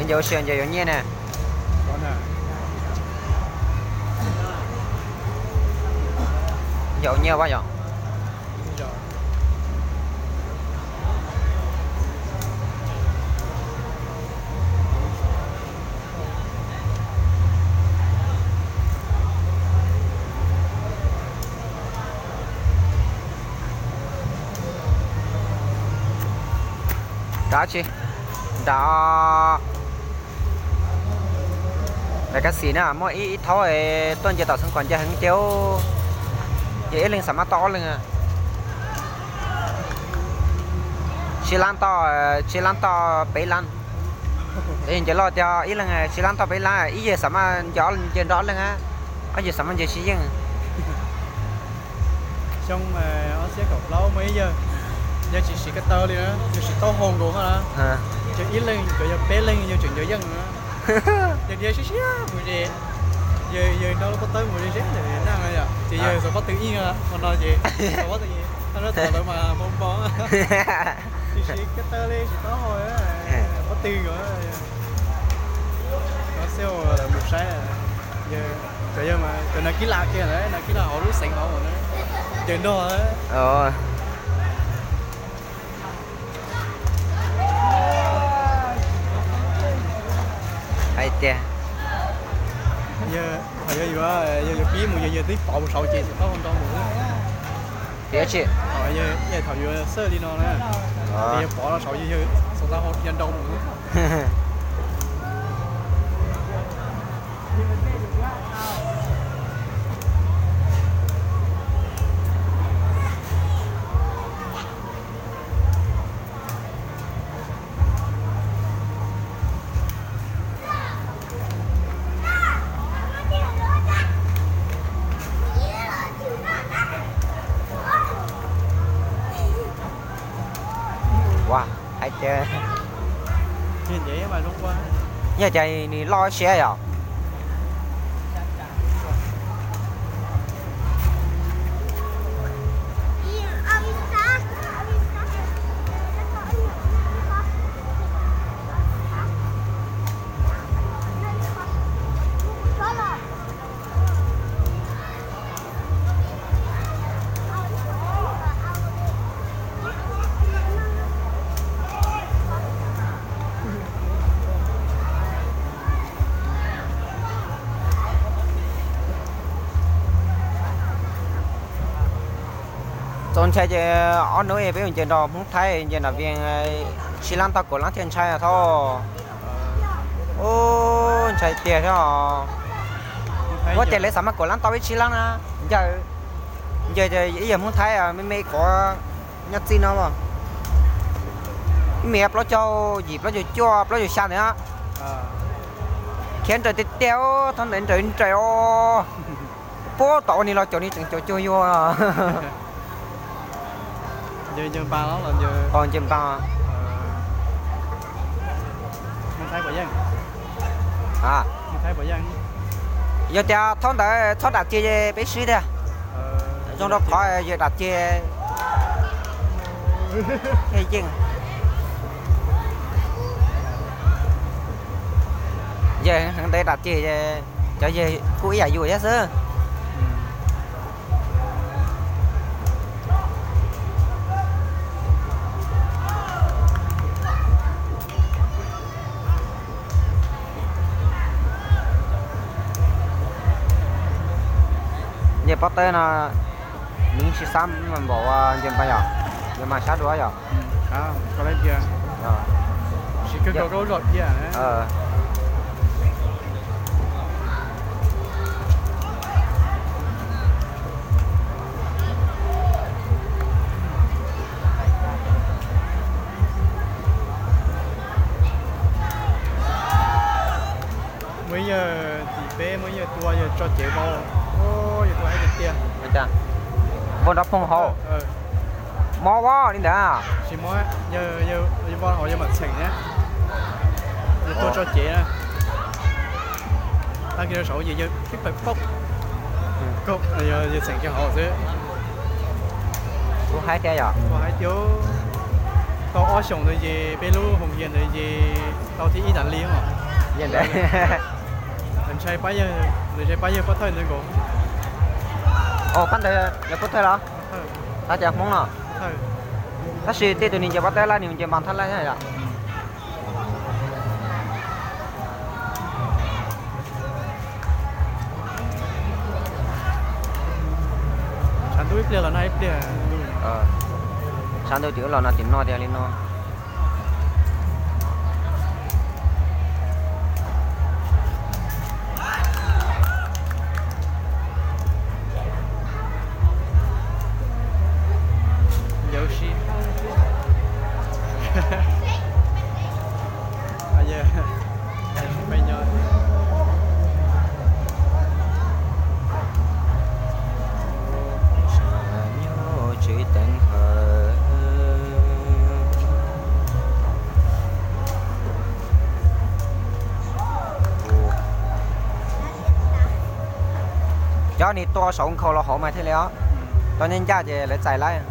Ncaws ua si ncaws yuav nyiaj ne. Ncaws nyiaj ua yom. Nram tsi? Nram Nram Kab Xis na muaj ib ib thaub tuaj nce tom Xeev Khuam ncaj heev ces, ces ib leeg xam maj tau ob leeg. Tsib lab tau, tsib lab tau peb lab. Nce loj tiag ib leeg tsib lab tau peb lab, ib yawg xam maj nce nrog ob leeg, ob yawg xam maj nce sib yeej. Xyoo ob txhiab kaum plaub muaj ib yawg, yawg tsis siv ko taw li na, yawg siv taub hau nkaus na. Yawg ib leeg cov yawg peb leeg yawg tseem ncaws yeej na. Yawg dhia siab siab mus ze, yawg nrog lub pob tawb mus ze ze ntawm naj no yom, ces yawg xuas pob tw ib no, qhov no ces xuas pob tw, lawv mas npau npau. Tsis siv ko taw li, siv taub hau, pob tw nkaus. Ob txhiab lawv mus saib, cov yawg mas cov nas kib las kiag na, nas kib las hauv lub xeev hauv na, ncaws nrog. Hais tias yog yuav, yog yuav pib mus yog yawg twb pov mus saud ces xuas taub hau nrau mus. Tias tsis, thaum yuav xawj li no na, yog pov los saud yog xuas taub hau dhia nrau mus. Ua, hais tias, yog tias nws loj siab yom. Txaus ntshai ces ob hnub peb mus nce nrog Hmoob Thaib nce nram Vias, tsib lab tau kaum lab thiaj ntshai thab. Ub, ntshai tiag thiab os. Muab tias lawv xav mas kaum lab tau ib tsib lab na. Ncaws, ncaws ib yam Hmoob Thaib me me qhuav nyob txij no, ib me plaub caug yim plaub caug cuaj plaub caug xya ntawd. Khiav nrawm tiag tiag, thaub ntawd nrawm nrawm os. Puag tom ua ni los caum ni tseem caum cuag yuag. Nce npag. Yog tias thaub ntawd txhob dam ceg peb swb tiag. Zoo rau qhov yawg dam ceg thiaj yeej. Yawg heev heev ntawd dam ceg, cov yawg kuj ib yam yus thiab xwb. Nce pob tawb no, nws tsis xab npaum nce npag yom, nws mas sab dua yom. Muaj ib yawg tim peb muaj ib yawg tua yawg tso cev vau, yawg tua heev tiag tiag. Vau nrov phoog hauv. Mob vau li ntawd. Tsis mob, yawg vau hauv yawg mam txheem na. Yawg tua tso cev na. Tag kis rau saud ces yawg tib pawg paub, yawg txheem kiag hauv xwb. Kuv haib thiab yom. Kuv haib tiag. Tau ob xyoos ntawd ces peb lub hoos hias ntawd ces tau thib ib tas li os. Ntshai pab yawg, ntshai pab yawg pov thawj ntawd nkaus. Pab ntawd yog pov thawj los? Tab cov Hmoob no. Tab sis tej tus niag nce pov thawj laj nws nce npas thab laj thiab yom. Tshav ntuj ib pliag los nag ib pliag. Tshav ntuj ces wb los nag tim no tiag li no. Yawg si. Cov niag tua saum nkhaus los hauv mas thiaj li os. Tua ncaj ncaj ces lawv txais lawm.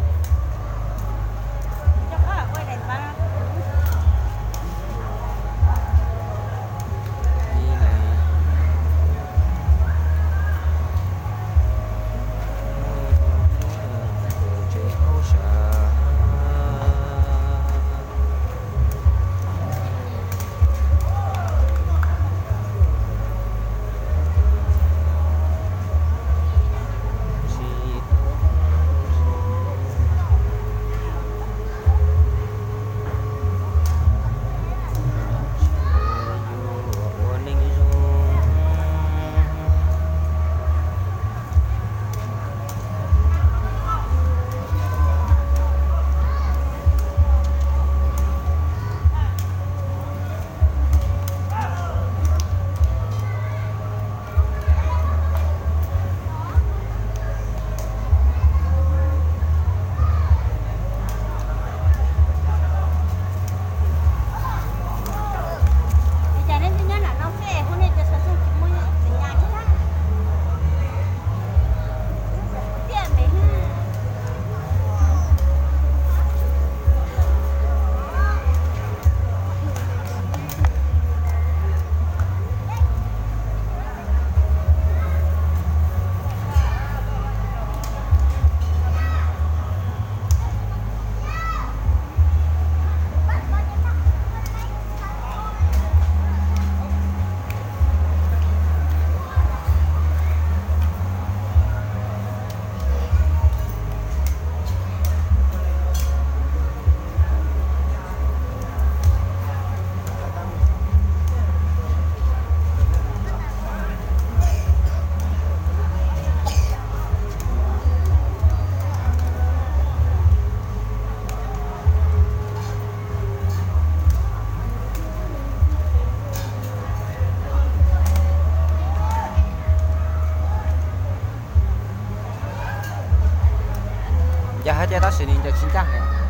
Ncaj hab tias tab sis nws ncaws tsis ncaj.